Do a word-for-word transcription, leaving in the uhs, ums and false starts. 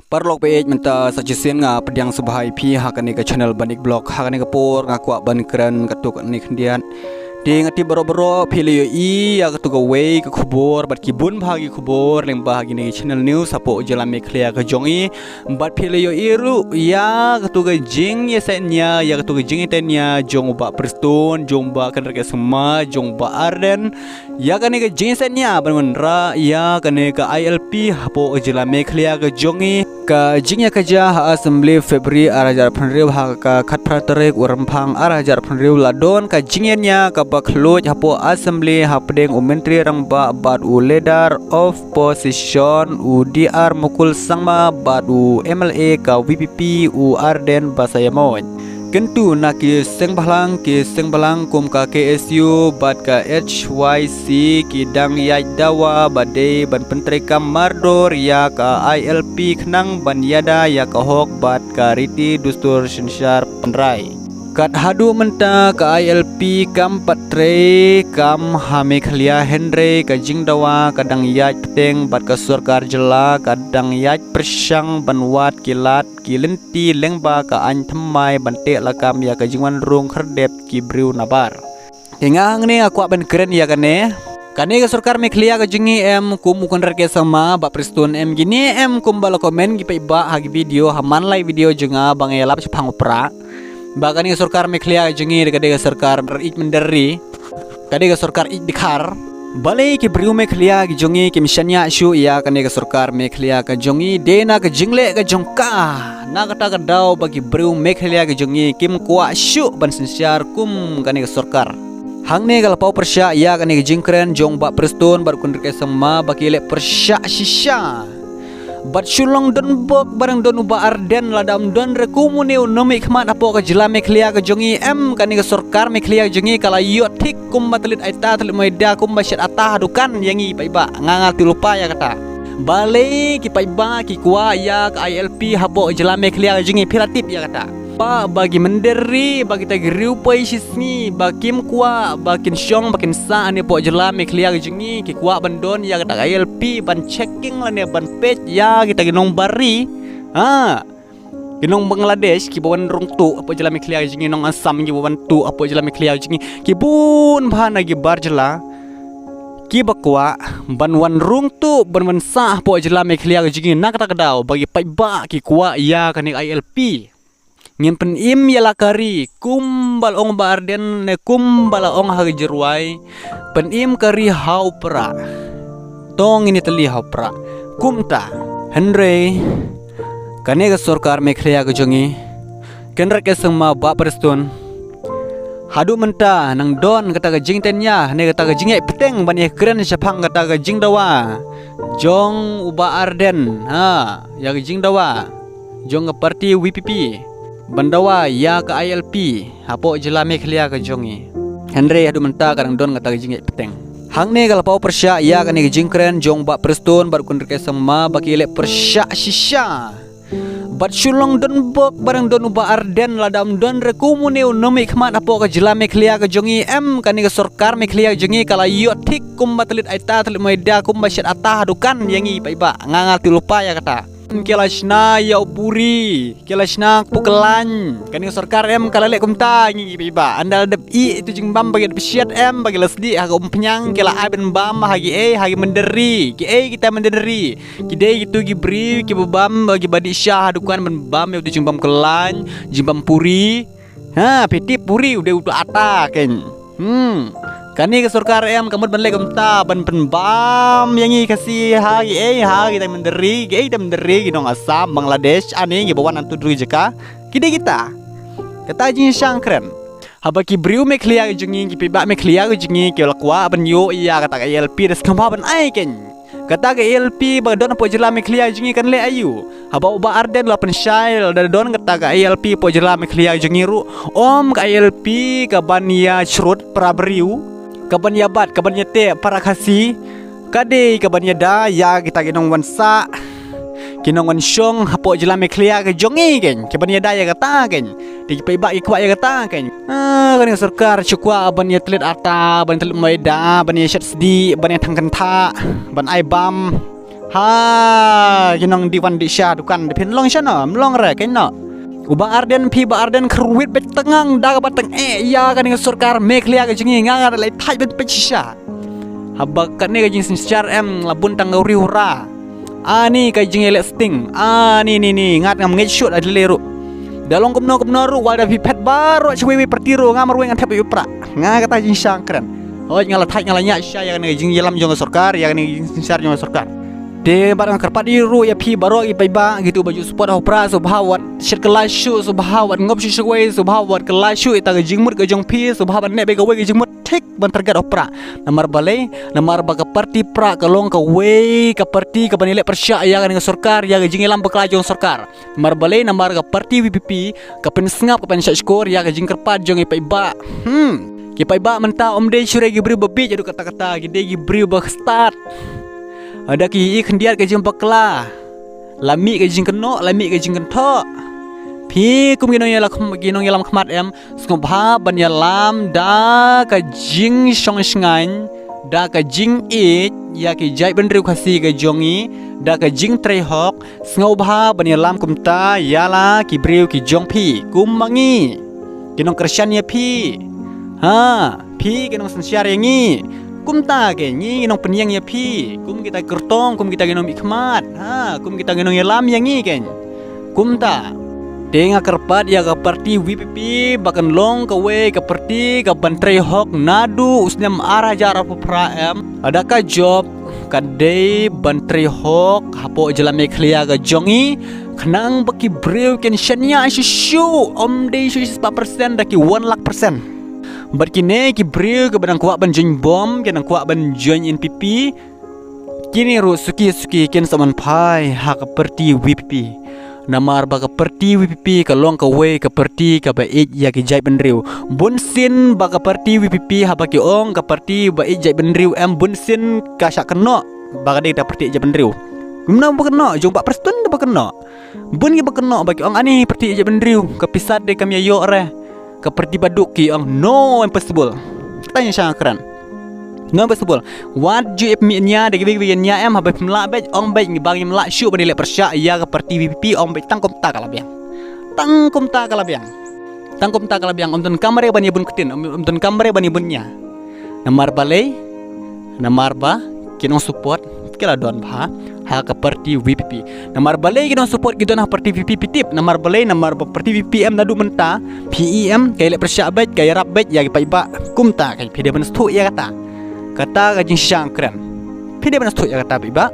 Paralok peit mynta sa shisien nga pdiang sngewbha ïa phi ha kane ka channel Banik Vlog. Ha kane ka por nga kwah ban kren katto katne khyndiat. Te nga tip baroh baroh phi la ïohi ïa katto kawei ka khubor bad ki bun bha ki khubor lyngba ha kine ki channel news hapoh jylla Meghalaya ka jong i. Bad phi la ïohi ruh ïa katto ka jingïasainia, ïa katto ka jingïatenia jong u Bah Prestone, jong u Bah Conrad K Sangma, jong u Bah Ardent. Ïa kane ka jingïasainia ban wanrah ïa kane ka I L P hapoh ka jylla Meghalaya ka jong i. Ka jingïakajia ha Assembly February ar hajar arphew hynriew ha ka khatphra tarik u Rymphang ar hajar arphew hynriew la don ka jingïania kaba khluid hapoh Assembly hapdeng u Myntri Rangbah bad u Leader of Opposition u D R Mukul Sangma bad u M L A ka V P P u Ardent Basaiawmoit. Kyntu na ki seng bhalang, ki seng bhalang kum ka K S U bad ka H Y C ki dang ïaid dawa ba dei ban pyntreikam mardor ïa ka I L P khnang ban ïada ïa ka hok bad ka riti dustur synshar pynrai. Kat haduh mynta ka I L P kam pat treikam ha Meghalaya, hynrei ka jingdawa ka dang ïaid bteng bad ka sorkar jylla ka dang ïaid pyrshang ban wad ki lad ki lynti lyngba ka aiñ thymmai ban teh lakam ïa ka jingwan rung khyrdep ki briew nabar. Te nga hangne nga kwah ban kren ïa kane. Kane ka sorkar Meghalaya ka jong i em kum u Conrad K Sangma, Bah Prestone em kine em kumba la comment ki paidbah ha ki video, ha man la i video jong nga ba nga ïalap shaphang u Prah. Ba kane ka sorkar Meghalaya ka jong i ka dei ka sorkar rit mynder ri. Ka dei ka sorkar rit dkhar. Balei ki briew Meghalaya ki jong i kim shaniah shuh ïa kane ka sorkar Meghalaya ka jong i, dei na ka jingleh ka jong ka. Na kata ka daw ba ki briew Meghalaya ki jong i kim kwah shuh ban synshar kum kane ka sorkar. Hangne ka la paw pyrshah ïa kane ka jingkren jong Bah Prestone bad u Conrad K Sangma ba ki leh pyrshah shisha. Bad shu long don bok ba dang don u Bah Ardent, lada um don re kum une u nongmihkhmat hapoh ka jylla Meghalaya ka jong i em, kane ka sorkar Meghalaya ka jong i ka la ïoh thik kumba thylliej aita thylliej maida, kumba shet ata ha dukan ïa ngi paidbah. Nga nga tip lypa ïa kata. Balei ki paidbah ki kwah ïa ka I L P hapoh ka jylla Meghalaya ka jong i, phi la tip ïa kata. Ba, ba ki mynder ri, ba kita ki riewpei shisngi ba kim kwah ba kin shong ba kin sah hangne hapoh jylla Meghalaya ka jong i, ki kwah ban don ïa kata ka I L P ban checking lane ban peit ïa kita ki nongbar ri. Ha. Ki nong Bangladesh kiba wan rung tuh hapoh jylla Meghalaya ka jong i, nong Assam kiba wan tuh hapoh jylla Meghalaya ka jong i, ki bun bha na ki bar jylla kiba kwah ban wan rung tuh, ban wan sah hapoh jylla Meghalaya ka jong i. Na kata ka daw ba ki paidbah ki kwah ïa kane ka I L P. Ngin pynim ïa la ka ri kumba la ong Bah Ardent ne kumba la ong ha ka jingrwai, pynim ka ri ha u Prah. To ngin ïatylli ha u Prah. Kumta, hynrei kane ka sorkar Meghalaya ka jong i, Conrad K Sangma, Bah Prestone, haduh mynta nang don kata ka jingtynñia ne kata ka jingïaid bteng ban ïakren shaphang kata ka jingdawa jong u Bah Ardent, ha, ïa ka jingdawa jong ka party V P P ban dawa ïa ka I L P hapoh jylla Meghalaya ka jong i. Hynrei haduh mynta ka dang don kata ka jingïaid bteng. Hangne ka la paw pyrshah ïa kane ka jingkren jong Bah Prestone bad u Conrad K Sangma ba ki leh pyrshah shisha. Bad shu long don bok ba dang don u Bah Ardent, lada um don re kum une u nongmihkhmat hapoh ka jylla Meghalaya ka jong i em, kane ka sorkar Meghalaya ka jong i ka la ïoh thik kumba thylliej aita thylliej maida, kumba shet ata ha dukan ïa ngi paidbah. Nga nga tip lypa ïa kata. Ki la shna ïa u puri, ki la shna kpu kyllaiñ. Kane ka sorkar em ka la leh kumta ïa ngi paidbah. Ynda la dep ïeh ïa uto u jingbam ba ki dep shet em, ba ki la sdieh ha ka umphniang, ki la ai ban bam ha kiei, ha ki mynder ri. Kiei kita mynder ri? Ki dei kito ki briew kiba bam, kiba dih sha ha dukan ban bam ïa uto u jingbam kyllaiñ, jingbam puri. Ha, phi tip puri u dei uto u ata kein. Hmm. Kane ka sorkar em ka mut ban leh kumta, ban pynbam ïa ngi Khasi ha kiei, ha kita mynder ri, kiei kita mynder ri, ki nong Assam, Bangladesh, ane kiba wan na tu dru jaka. Ki dei kita. Kata jingshang kren. Haba ki briew Meghalaya ka jong ngi, ki paidbah Meghalaya ka jong ngi, ki la kwah ban ïoh ïa kata ka I L P, da sngewbha ban ai kein. Kata ka I L P ba don hapoh jylla Meghalaya ka jong ngi kan leh aïu? Haba u Bah Ardent u la pynshai, lada don kata ka I L P hapoh jylla Meghalaya ka jong ngi ruh, ym ka I L P kaban ïa shrut para briew, kaban ïa bat, kaban ïa teh para Khasi. Ka dei kaban ïada ïa kita ki nongwan sah, ki nongwan shong hapoh jylla Meghalaya ka jong ngi kein, kaban ïada ïa kata kein. Te ki paidbah ki kwah ïa kata kein. Ah, kane ka sorkar shu kwah ban ïa thylliej ata, ban ïa thylliej maida, ban ïa shet sdieh, ban ïa thang kynthah, ban ai bam. Ha, ki nong diwan disha dukan da phin long shano, mlong re, kano. U Bah Ardent, phi Bah Ardent, kyrwit beit tang da kaba tang eh ïa kane ka sorkar Meghalaya ka jong ngi, nga nga da leit thait beit shisha. Haba kane ka jingsynshar em la bun tang ka uri ura. Ani ka jingïaleh sting. Ani ni ni ngat ngam ngeit shuh da lei ruh. Da long kumno kumno ruh, wat da phi phet baroh shawei wei parti ruh, nga marwei ngan thep ïa u prah. Nga kata jingsngewkren. Hooid, nga la thait, nga la ñiah shisha ïa kane ka jingïalam jong ka sorkar, ïa kane ka jingsynshar jong ka sorkar. Te bad nga kyrpad ïa ruh ïa phi baroh ki paidbah, kito ba ju support ha u prah, sngewbha wat shet kylla shuh, sngewbha wat ngop shuh shawei, sngewbha wat kylla shuh ïa ta ka jingmut ka jong phi, sngewbha ban leh beit kawei ka jingmut thik ban target ha u prah. Namar balei? Namar ba ka parti prah ka long kawei ka parti kaban ïaleh pyrshah ïa kane ka sorkar, ïa ka jingïalam bakla jong sorkar. Namar balei? Namar ka parti V P P ka pynsngap, ka pynshah shkor ïa ka jingkyrpad jong ki paidbah. Hmm. Ki paidbah mynta ym dei shuh re ki briew ba bieit haduh katta katta, ki dei ki briew ba stad. Lada ki ïohi khyndiat ka jingbakla, la mih ka jingkynnoh, la mih ka jingkynthoh. Phi kum ki nongïalam kham-, ki nongïalam khmat em, sngewbha ban ïalam da ka jingshongshngaiñ, da ka jingïeit ïa ki jaitbynriew Khasi ka jong ngi, da ka jingtrei hok, sngewbha ban ïalam kumta ïa la ki briew ki jong phi, kum ma ngi ki nongkyrshan ïa phi. Ha, phi ki nongsynshar ïa ngi. Kumta keiñ ngi nongpynïeng ïa phi kum kita ki kyrtong, kum kita ki nongmihkhmat. Ha, kum kita ki nongïalam ïa ngi keiñ. Kumta. Te nga kyrpad ïa ka parti V P P ba kan long kawei ka parti kaban trei hok naduh u snem ar hajar arphew phra em. Lada ka jop ka dei ban trei hok hapoh jylla Meghalaya ka jong ngi, khnang ba ki briew kin shaniah shuh shuh, ym dei shuh shispah percent, da ki wan lak percent. Bad kine ki briew kiba dang kwah ban join bom, ki dang kwah ban join N P P, kine ruh suki suki kin sa man phai ha ka parti V P P. Namar ba ka parti V P P ka long kawei ka parti kaba ïeit ïa ki jaitbynriew. Bunsien ba ka parti V P P haba ki ong ka parti ba ïeit jaitbynriew em, bunsien ka shah kynnoh ba ka dei ka parti ïeit jaitbynriew. Kumno ba kynnoh, jong Bah Prestone ba kynnoh. Bun kiba kynnoh ba ki ong ani parti ïeit jaitbynriew, ka pisa dei kam ïa ïoh re. Ka parti ba duk ki ong no, impossible. Tang shah kren. No, impossible. Wat ju ïa pynmih nia da kiwei kiwei nia em, haba phim lah beit, ong beit, ba ngim lah shuh ban ïaleh pyrshah ïa ka parti V P P, ong beit, tang kumta ka la biang. Tang kumta ka la biang. Tang kumta ka la biang, ym donkam re ban ïa bun ktien, ym, ym donkam re ban ïa bun nia. Namar balei? Namar ba ki nongsupport ki la don bha ha ka parti V P P. Namar balei ki nongsupport ki don ha parti V P P, tip? Namar balei? Namar ba parti V P P em naduh mynta, P E M, ka ïaleh pyrshah beit, ka ïarap beit ïa ki paidbah. Kumta ka phi dei ban sngewthuh ïa kata. Kata ka jingshisha kren. Phi dei ban sngewthuh ïa kata, paidbah.